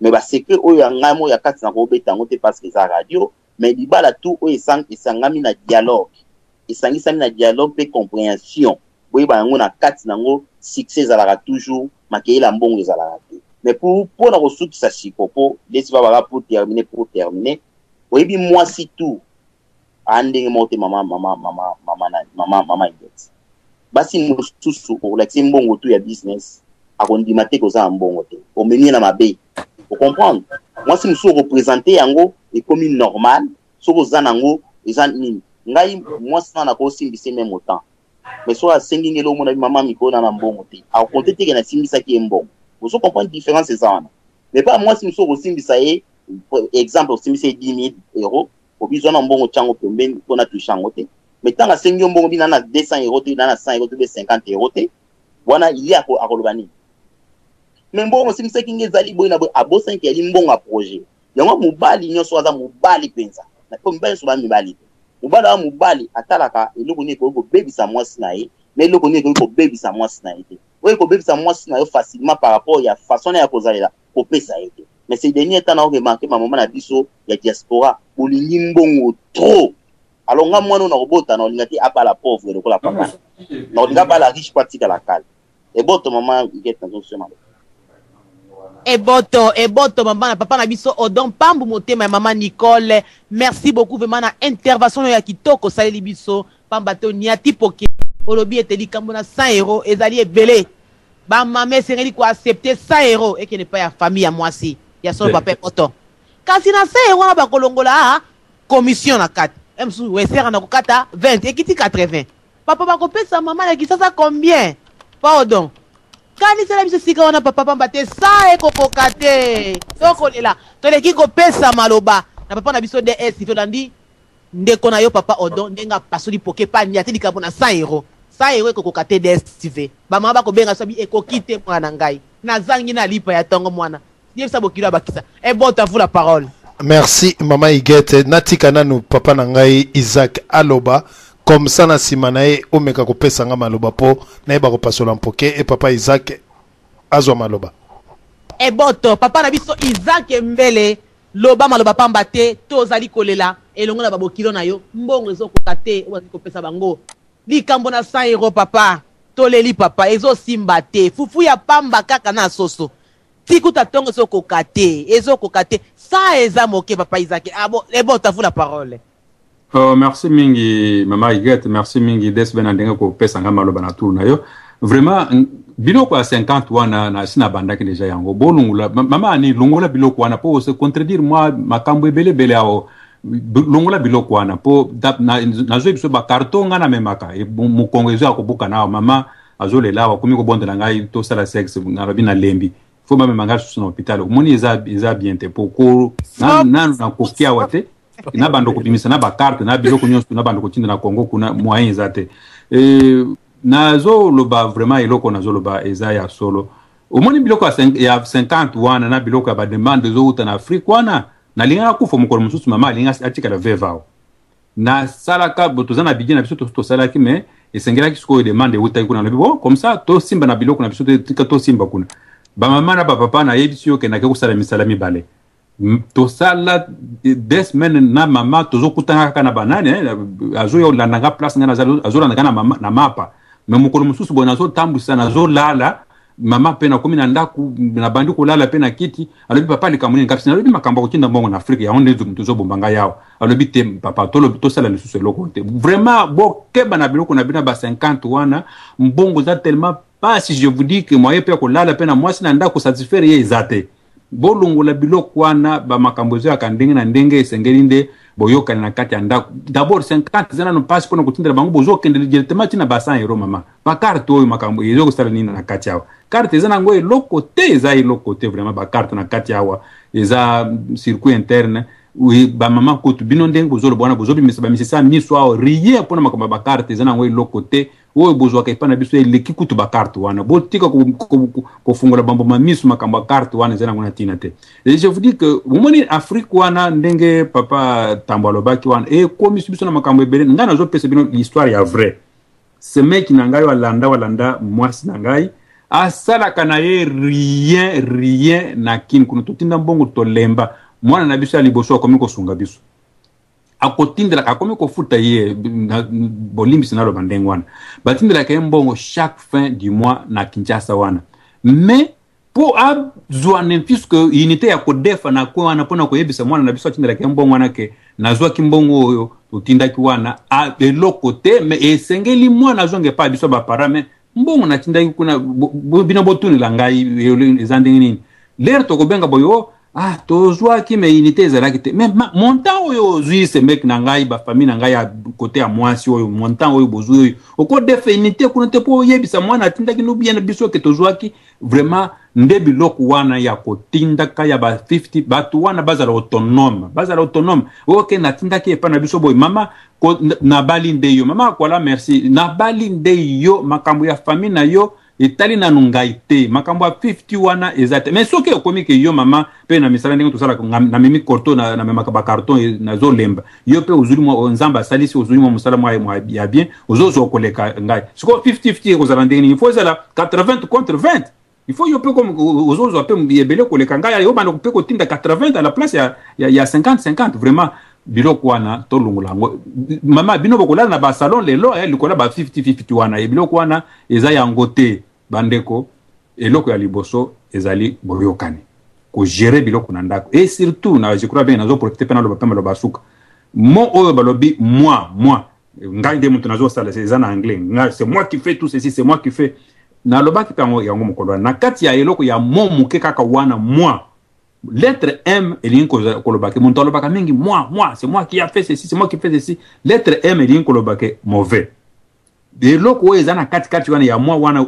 Mais basecret oyo ya ngai moko ya kati na kobeta yango te, parce que eza radio. Mais libala tout oyo esangami na dialogue, esangisami na dialogue mpe compréhension, boyeba yango na kati nango, succès ezalaka toujours. Makeyela mbongo ezalaka te. Mais pour mpona kosukisa siko, mpo lesi babaka, pour terminer, oyebi, mwasi tout aa ndenge moko te. Mama, mama, mama, mama, mama, mama Idet, basi mosusu okolakisi mbongo tu ya business, akondima te koza na mbongo te, omemi ye na mabe. Ocomprendre? Mwasi mosusu okoprésente yango, ekomi normal. Soki oza nango, eza nini? Ngai mwasi na nakosimbisa même autant, mais soki asengi ngeli, omona mama mikolo na mbongo te, akokonte teke nasimbisaki ye mbongo. Ozo comprendre? Différence eza wana. Mais pa mwasi mosusu okosimbisa ye, exemple, osimbisa ye 10 000 euros, obizwa na mbongo, tiango pembeni mpona touche yango te. Mais ntango asengi yo mbongo, bina na 200 euro te, na na 100 euro te, be 50 euro te, wana ye akoloba nini? Mais mbongo osimbisaki nge ezali boye na boye. Abosaniki yali mbongo ya projet yango. Mobali nyonso aza mobali mpenza, po mibali nyonso baya mibali te. Mobali awa, mobali atalaka eloko nini ekoki kobebisa mwasi na ye na eloko nini ekoki kobebisa mwasi na ye te. Oyo ekobebisa mwasi na yo facilement par rapport ya façon na ya kozalela, kopesa ye te. Mais ces derniers temps, na oremarquer, bamama na biso ya diaspora bolingi mbongo trop. Alors nga, mwana oyo nakobota, na olinga te abala pauvre lokola papa, na olinga abala riche po atikala kale. Eboto, mama Iget, nazosema. Eboto, eboto, mama na papa na biso Odon Pambu, motema ya mama Nicole, merci beaucoup vraiment na intervention ya kitoko osaleli biso, pamba te oniati poke, olobi ete likambo na 100 euro ezali ebele. Bamama esengeli koaccepter 100 euro ekende epai ya famille ya mwasi ya solo. Papa Eboto, kasi na 100 euro wana bakolongola commission na kati, mosusu wesera na kokata 20, ekiti 80. Papa, bakopesa mama na Kisasa combien? Pardon, kanisela biso esika wana, papa, pamba te sa ekokoka te, tokolela. Toleki kopesa maloba na papa na biso DS. Tolandi ndeko na yo papa Odon ndenge apasoli poke pa nia te likambo na 100 euro. 100 euro ekokoka te. DSTV, bamama bakobenga so bi ekoki te. Mwana na ngai nazangi na lipa ya ntongo. Mwana, yebisa bokilo abakisa. Eboto, à vous la parole. Merci, mama Igete. Natika nanu papa na ngai Isaac aloba, comme ça na nsima na ye omeka kopesa nga maloba mpo nayeba kopasola mpoke. E papa Isaac azwa maloba. Eboto, papa na biso Isaac Mbele, loba maloba, pamba te tozali kolela elongo na babokilo na yo. Mbongo ezokoka te oyo bazali kopesa bango. Likambo na 100 euro, papa, toleli papa, ezosimba te. Fufu ya pamba kaka na soso tikuta ntongo, ezokoka te, ezokoka te. Sa eza moke. Papa Isaac, ah bon, eboto, à vous la parole. Oh, merci mingi, mama Huguette, merci mingi desbe na ndenge kopesa nga maloba na tour na yo. Vraiment, biloko ya 50 wana na si nabandaki déjà yango. Bolongola, mama ani, longola biloko wana po se contredire moi makambo ebele ebele awo. Longola biloko wana po nazwi biso bacarton nga namemaka mokongo ezo ya kobuka na awa. Mama azolela awa, akomi kobondela ngai tosala sexe, nalobi nalembi, fo bamema ngai susu na hôpital. Omoni, eza bien te po ko nanu nakoki awa te na bando kobimisa na bacarte na biloko nyonso na bando kotinda na Congo kuna, moyen eza te. Nazoloba vraiment, eloko nazoloba eza ya solo. Omoni biloko ya 50 wana na biloko ya bademande ezowuta na Afrique wana, nalingaka kufa mokolo mosusu. Mama alingi atikala veuve awa. Nasalaka, toza na budget na biso, tosalaki, mais esengelaki sikoyo demande eutaki kuna. Nalobi bon, comme ça tosimba na biloko na biso, tika tosimba kuna. Bamama na bapapa, nayebisi yo, okendaki kosala misala mibale, tosala 2 semaines na mama, tozokutana kaka na banani, azoyolanda nga place nga, azolanda nga na mapa. Mais mokolo mosusu boye nazotambwisa, nazolala, mama mpe nakomi na ndako, nabandi kolala mpe na kiti. Alobi: "Papa, likambo nini?" Kasi nalobi makambo ya kotinda mbongo na Afrique yango nde tozobomba ngai awa. Alobi: "Te papa, tosala lisusu eloko te." Vraiment, bokeba na biloko na bino ba 50 wana. Mbongo eza tellement pasi, je vous dis que moyen mpe ya kolala mpe na mwasi na ndako, satisfaire ye eza te. Bolongola biloko wana, bamakambo ezoyaka ndenge na ndenge. Esengeli nde boyokani na kati ya ndako d'abord. 50 eza nano mpasi mpona kotindela bango, bozokende directement ntina ba 100 euro. Mama, bacarte oyo, makambo ezokosala nini na kati awa? Carte eza nango eloko te, eza eloko te vraiment. Bacarte na kati awa eza circuit interne. Bamama kutu, bino ndenge bozoloba wana, bozobimisa bamisisa miso awa rien mpona makambo ya bacarte. Eza nango eloko te. Oyo bozwaka epai na biso eleki kutu bacarte wana. Botika kofungola bamboma miso, makambo ya carte wana eza nango na ntina te. Et je vous dis que omoni Afrique wana, ndenge papa Tambo alobaki wana, ekomisi biso na makambo ebele. Ngai nazopesa bino l'histoire ya vrai. Semeki na ngai oyo alanda, oyo alanda mwasi na ngai. Asalaka na ye rien rien na Kin kuna. Totinda mbongo tolemba. Mwana na biso ya liboso akomi kosunga biso. Akotindelaka, akomi kofuta ye, bolimbisi naloba ndenge wana. Batindelaka ye mbongo chaque fin du mois na Kinshasa wana. Mais po azwa ne fût-ce que unité ya kodefa na coin wana mpona koyebisa mwana na biso atindelaka ye mbongo wana ke nazwaki mbongo oyo totindaki wana, eloko te. Mais esengeli mwana azonga epai biso baparents. Mais mbongo natindaki kuna, bino botunela ngai eza ndenge nini? Lere tokobenga boye o ah, tozwaki, mais unité ezalaki te. Mais montant oyo ozwi, semeki na ngai, bafamille na ngai ya côté ya mwasi oyo, montant oyo bozwi oyo, okodefa unité kuna te mpo oyebisa mwana atindaki no bien biso ke tozwaki? Vraiment, nde biloko wana ya kotindaka ya ba 50, bato wana bazala autonome, bazala autonome. Ok, natindaki epai na biso boye, mama nabali nde yo, mama akwala, merci, nabali nde yo, makambo ya famille na yo etali nanu ngai te. Makambo ya 50 wana eza te. Mais soki okomi ke yo mama mpe na misala ndenge tosalaka, namemi corto, namemaka bacarton, nazolemba, yo mpe ozwi mwa, Nzambe asalisi, ozwi mwa mosala mwa ya bien, ozozwa koleka ngai, sikoyo 50-50 ekozala ndenge nini? Il faut ezala 80 contre 20. Il faut yo mpe ozozwa mpe ebele koleka ngai, yo banda mpe kotinda 80 à la place ya 50 50. Vraiment, biloko wana tolongola yango. Mama, bino bokolala na basalon lelo likolo ya ba 50 50 wana. E biloko wana eza yango te, bandeko. Eloko ya liboso ezali boyokani, kogérer biloko na ndako. Et surtout na, je crois bien, nazoprofite mpe naloba mpe maloba suka mo oyo balobi moi, moi, ngai nde moto nazosala, eza na anglais, ngai, c'est moi qui fais tout ceci, c'est moi qui fais. Nalobaki mpe yango mokolo wana na kati ya eloko ya mo moke kaka wana, moi, lettre M elingi koloba ke moto alobaka mingi moi, moi, c'est moi qui a fait ceci, c'est moi qui fait ceci. Lettre M elingi koloba ke mauvais. Eloko oyo eza na katikati wana ya moi wana,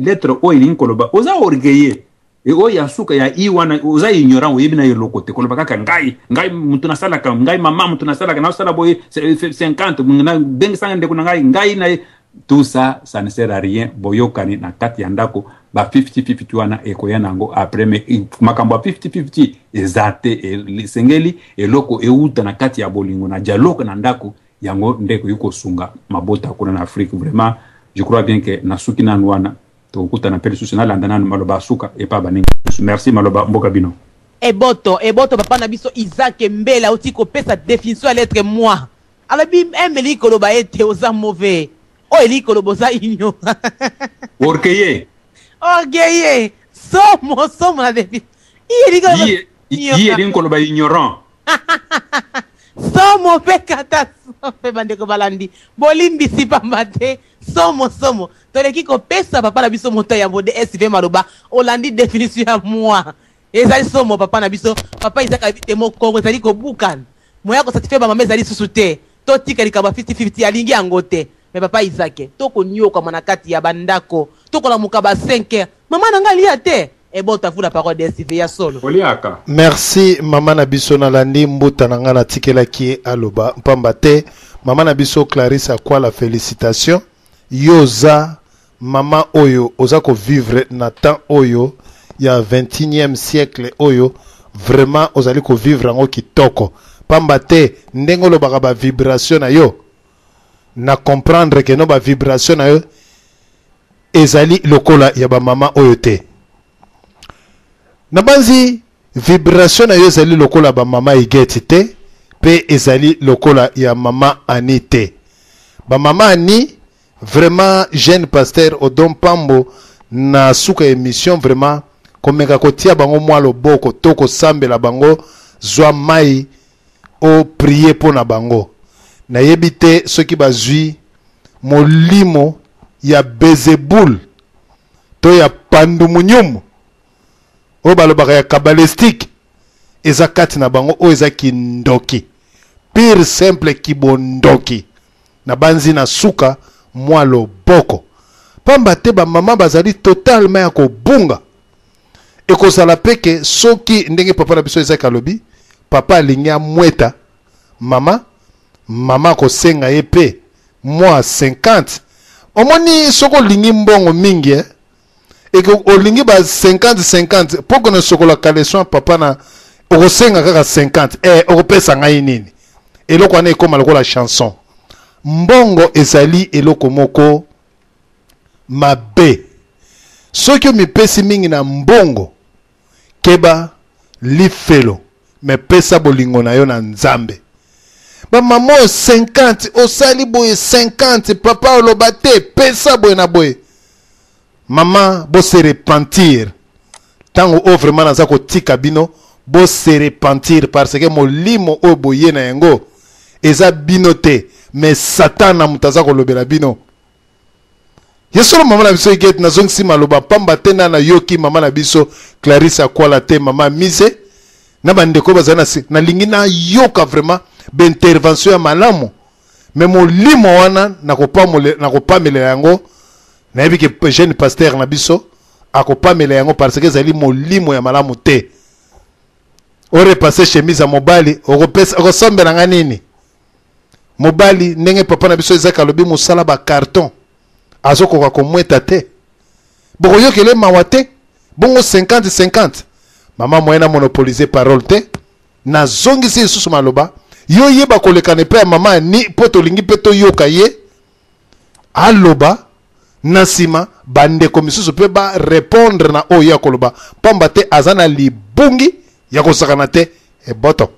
lettre oyo elingi koloba oza orgueilleux. Oyo ya suka ya i wana, oza ignorant, oyebi na eloko te, koloba kaka ngai, ngai moto nasalaka, ngai mama moto nasalaka, nasala boye 50, bengisanga ndeko na ngai, ngai na tout ça, ça ne sert à rien. Boyokani na kati ya ndako, ba 50-50 wana ekoya nango après. Mais makambo ya 50-50 eza te. Esengeli eloko euta na kati ya bolingo na dialogue na ndako. Yango nde ekoki kosunga mabota kuna na Afrique. Vraiment, je crois bien que nasuki nanu wana. Tokokutana mpe lisusu. Nalanda nanu maloba asuka epa baninga. Merci, maloba mboka bino. Eboto, eboto, papa na biso Isaac Mbele auti kopesa définition ya lettre moi. Alobi M elingi koloba ete oza mauvais, oyo elingi koloba oza ignorant. Orgueilleux. Orgueilleux, somo somo na définition. I elingi koloba I elingi koloba ignorant. Somo mpe catastrophe. Bandeko balandi, bolimbisi pamba te somo somo. Toleki kopesa papa na biso moto ya yambo DSV maloba. Olandi définition ya moi, ezali somo. Papa na biso, papa Isaac, alobi te mokongo ezali kobukana, moya kosatisfaire bamama ezali susu te. Totika likambo ya 50-50, alingi yango te. Mais papa Isaac, tokoniokama na kati ya bandako, tokolamuka ba 5 heures, mama na ngai alia te. Ebota vous la parole DSV ya solo. Oliaka. Merci, mama na biso. Nalandi mbuta na ngai, natikelaki ye aloba mpamba te. Mama na biso Clarisse Akwala, félicitation. Yo oza mama oyo oza kovivre na temps oyo ya 21e siècle oyo. Vraiment, ozali kovivre yango kitoko, pamba te ndenge olobaka, bavibration na yo, na comprendre ke no, bavibration na yo ezali lokola ya bamama oyo te. Nabanzi vibration na yo ezali lokola bamama Igeti te, mpe ezali lokola ya mama Ani te. Bamama Ani, vraiment, jeune pasteur Odon Pambo, na suka émission, vraiment, komeka kotia bango mwa loboko to kosambela bango, zwa mai oprier mpo na bango. Nayebi te soki bazwi molimo ya Bezebul to ya pandumunyumu oyo balobaka ya kabbalistique eza kati na bango. Oyo eza kindoki pure, simple kibondoki. Nabanzi na suka mwa loboko, pamba te bamama bazali totalement ya kobunga. Ekozala mpe ke soki ndenge papa na biso ezaki alobi, papa alingi amweta mama, mama akosenga ye mpe mwa 50. Omoni, soki olingi mbongo mingi, eke olingi ba 50 50 mpo kona sokola caleçon, papa na okosenga kaka 50, okopesa ngai nini? Eloko wana ekóma lokola chanson. Mbongo ezali eloko moko mabe. Soki omipesi mingi na mbongo, keba lifelo, mais pesa bolingo na yo na Nzambe. Ba mama oyo 50 osali boye 50 papa oloba te pesa boye na boye. Mama bo se repentir tango oyo vraiment naza kotika bino bo se repentir parce que molimo oyo boye na yango eza bino te mais satana moto aza kolobela bino. Ya solo mama na biso Huguette, nazongisi maloba pamba te na nayoki mama na biso Clarisse Akwala te, mama Mise na bandeko bazali na se, nalingi nayoka vraiment ba intervention ya malamu, mais molimo wana nakopamelela yango, nayebi ke jeune pasteur na biso akopamela yango parce que ezali molimo ya malamu te. Orepasse chemise ya mobali, okosombela nga nini? Mobali ndenge papa na biso Isaac alobi mosala ba carton azokoka komweta te, bokoyokele mawa te? Bongo 50 50 mama moyen na monopoliser parole te, nazongisi lisusu maloba yo yeba kolekana epai ya mama ni mpo tolingi mpe toyoka ye aloba na nsima bandeko misusu mpe ba répondre na oyo ye akoloba, pamba te aza na libungi ya kosakana te. Eboto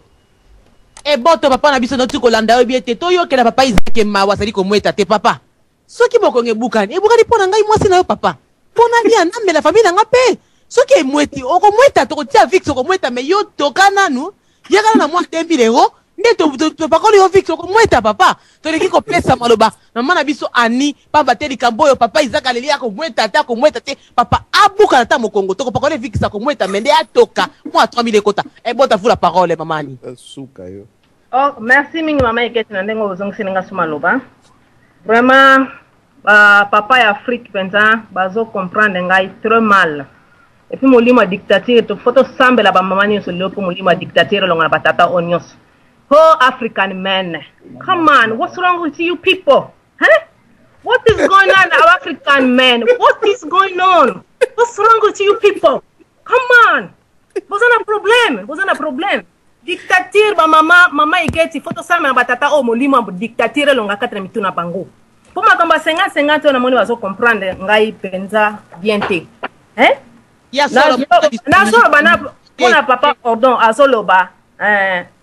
Eboto papa na biso noti kolanda yo bien te, toyokela papa Isaac mawa azali komweta te papa. Soki mokongo ebukani, ebukani mpo na ngai mwasi na yo papa. Mpo nalia namela famille na nga mpe. Soki emweti okomweta, tokotia vix okomweta, mais yo toka nanu yakana na mwa 2000 euros nde topakoli yo vix okomweta papa. Tolingi kopesa maloba mama na biso Annie pamba te likambo oyo papa Isaac aleli akomweta te, akomweta te papa abukana ata mokongo tokopakoli vix akomweta mais nde atoka mwa 3000 ekota. Ebota vous la parole mama Annie. Suka yo. Oh, merci mingi mama Eketi na ndenge ozongiseli nga su maloba. Vraiment ba papa ya Afrique penza bazo comprendre ngai très mal. Et puis molimo ya dictature to faut tosambela ba mama nyonso lelo po molimo ya dictature elonga na ba tata oyo nyonso. Oh African men, come on, what's wrong with you people? Huh? What is going on, our African men? What is going on? What's wrong with you people? Come on. Boza na problème, boza na problème. Dictature ba mama, mama Igeti, faut tosala na batata oyo molimo ya dictature elonga kati na mitu na bango. Po makambo ya 50 50 oyo namoni bazo comprendre ngai penza bien te. Hein? Ya solo, Nazoloba na pona papa Ordon azoloba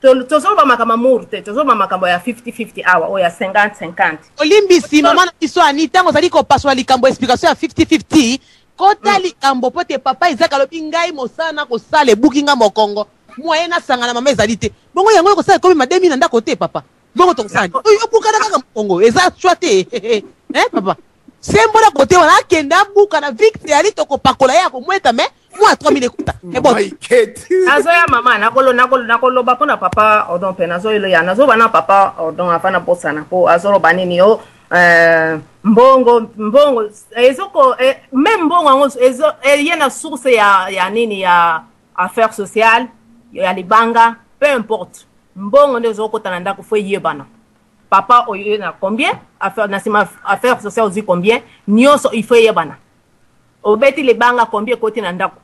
tozoloba makambo amour te, tozoloba makambo ya 50 50 awa oyo ya 50 50. Olimbisi mama na biso Annie, ntango ozali kopasola likambo explication ya 50 50, kota likambo po te papa Isaac alobi ngai mosala na kosala ebuki nga mokongo, moyen nasangana mama ezali te. Bongo yango ekosala ekomi mademi na ndako te papa. Bongo tokosala nini? Oyo obukana kaka mokongo eza choix te. Hein papa? Sembola kote wana akende abuka na Victor ali tokopakola ye akomweta mais mwa 3000 ekuta. Eboto. Nazoya mama, nakolo nakolo nakoloba mpona papa Odon mpe nazoya nazoba na papa Odon avant nabosana mpo azoloba nini yo mbongo mbongo ezoko même mbongo yango ezo eye na source ya ya nini ya affaire sociale ya libanga peu importe mbongo nde ezokota na ndako fo eyebana. Papa oyo na combien affaire na sima affaire sociale ozwi combien nyonso il faut eyebana. Obeti libanga combien ekoti na ndako.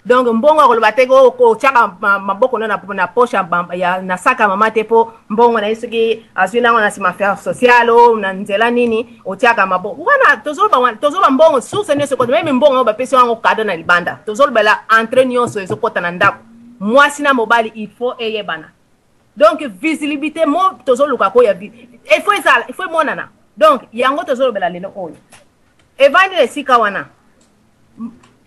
Donc mbongo akoloba te ko otiaka maboko na na poche ya na sac ya mama te po mbongo na ye soki azwi nango na sima affaire sociale o na nzela nini otiaka maboko wana. Tozoloba tozoloba mbongo source nyonso ekota, meme mbongo oyo bapesi yango cadeau na libanda, tozolobela entrée nyonso ezokota na ndako mwasi na mobali il faut eyebana. Donc visibilité mo tozoluka ko ya il faut ezala, il faut emonana. Donc yango tozolobela lelo oyo evandi na esika wana.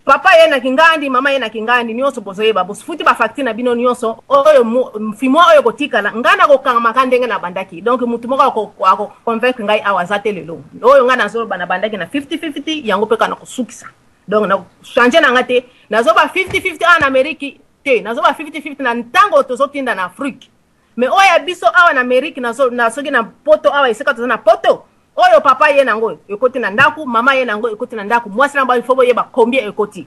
Papa ye na kingandi, mama ye na kingandi, nyonso bozoyeba, bofuti ba facture na bino nyonso oyo fimwa oyo kotikala ngai nakokangamaka ndenge na bandaki. Donc mutu moko ako convaincre ngai awa aza te lelo oyo ngai nazoloba na bandaki na 50-50, yango mpe kaka nakosukisa. Donc na changer na ngai te, nazoba 50-50 awa na Amérique te, nazoba 50-50 na ntango tozotinda na Afrique. Mais oyo ya biso awa na Amérique, na soki na poto awa esika toza na poto oyo papa ye nango ekoti na ndako, mama ye nango ekoti na ndako, mwasi na mobali faut boyeba combien ekoti.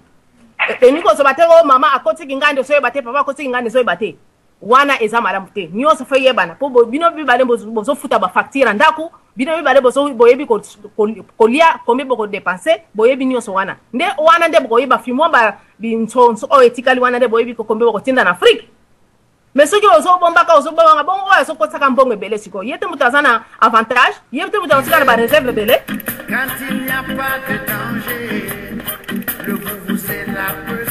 Elingi kozwa te oyo mama akoti kingandi osoyeba te, papa akoti kingandi osoyeba te, wana eza malamu te. Nyonso faut eyebana po bino mibale bozofuta ba facture ya ndako, bino mibale boyebi kolia combien boko dépenser, boyebi nyonso wana nde wana nde bokoyeba fimwa ba binsonso oyo etikali wana nde boyebi combien bokotinda na Afrique. Mais soki ozobombaka, ozobombaka bongo oyo azokotisaka mbongo ebele sikoyo, ye te moto aza na avantage, ye te moto azotika na ba réserve ebele. Quand il n'y a pas de danger.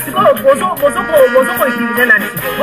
Sikoyo bozo koutilize nani sikoyo?